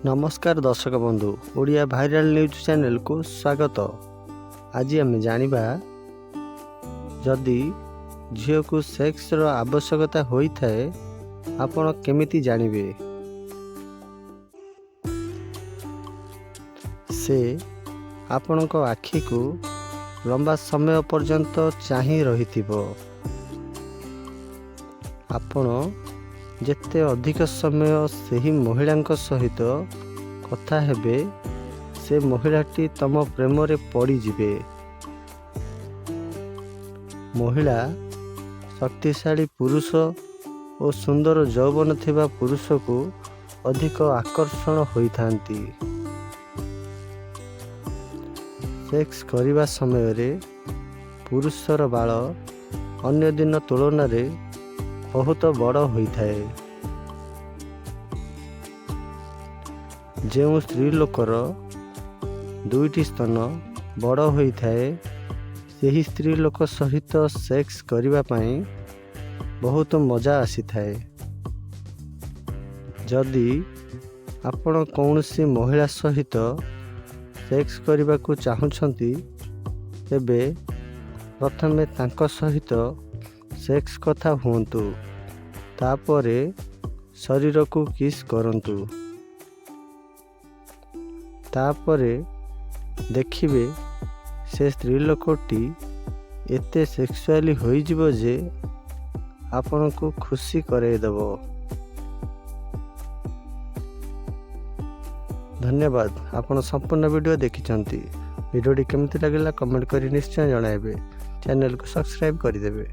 ନମସ୍କାର ଦର୍ଶକ ବନ୍ଧୁ, ଓଡ଼ିଆ ଭାଇରାଲ ନ୍ୟୁଜ୍ ଚ୍ୟାନେଲକୁ ସ୍ୱାଗତ। ଆଜି ଆମେ ଜାଣିବା, ଯଦି ଝିଅକୁ ସେକ୍ସର ଆବଶ୍ୟକତା ହୋଇଥାଏ, ଆପଣ କେମିତି ଜାଣିବେ? ସେ ଆପଣଙ୍କ ଆଖିକୁ ଲମ୍ବା ସମୟ ପର୍ଯ୍ୟନ୍ତ ଚାହିଁ ରହିଥିବ। ଆପଣ ଯେତେ ଅଧିକ ସମୟ ସେହି ମହିଳାଙ୍କ ସହିତ କଥା ହେବେ, ସେ ମହିଳାଟି ତମ ପ୍ରେମରେ ପଡ଼ିଯିବେ। ମହିଳା ଶକ୍ତିଶାଳୀ ପୁରୁଷ ଓ ସୁନ୍ଦର ଯୌବନ ଥିବା ପୁରୁଷକୁ ଅଧିକ ଆକର୍ଷଣ ହୋଇଥାନ୍ତି। ସେକ୍ସ କରିବା ସମୟରେ ପୁରୁଷର ବାଳ ଅନ୍ୟ ଦିନ ତୁଳନାରେ ବହୁତ ବଡ଼ ହୋଇଥାଏ। ଯେଉଁ ସ୍ତ୍ରୀ ଲୋକର ଦୁଇଟି ସ୍ତନ ବଡ଼ ହୋଇଥାଏ, ସେହି ସ୍ତ୍ରୀ ଲୋକ ସହିତ ସେକ୍ସ କରିବା ପାଇଁ ବହୁତ ମଜା ଆସିଥାଏ। ଯଦି ଆପଣ କୌଣସି ମହିଳା ସହିତ ସେକ୍ସ କରିବାକୁ ଚାହୁଁଛନ୍ତି, ତେବେ ପ୍ରଥମେ ତାଙ୍କ ସହିତ ସେକ୍ସ କଥା ହୁଅନ୍ତୁ, ତାପରେ ଶରୀରକୁ କିସ୍ କରନ୍ତୁ। ତାପରେ ଦେଖିବେ, ସେ ସ୍ତ୍ରୀ ଲୋକଟି ଏତେ ସେକ୍ସୁଆଲି ହୋଇଯିବ ଯେ ଆପଣଙ୍କୁ ଖୁସି କରେଇଦେବ। ଧନ୍ୟବାଦ, ଆପଣ ସମ୍ପୂର୍ଣ୍ଣ ଭିଡ଼ିଓ ଦେଖିଛନ୍ତି। ଭିଡ଼ିଓଟି କେମିତି ଲାଗିଲା, କମେଣ୍ଟ କରି ନିଶ୍ଚୟ ଜଣାଇବେ। ଚ୍ୟାନେଲକୁ ସବସ୍କ୍ରାଇବ୍ କରିଦେବେ।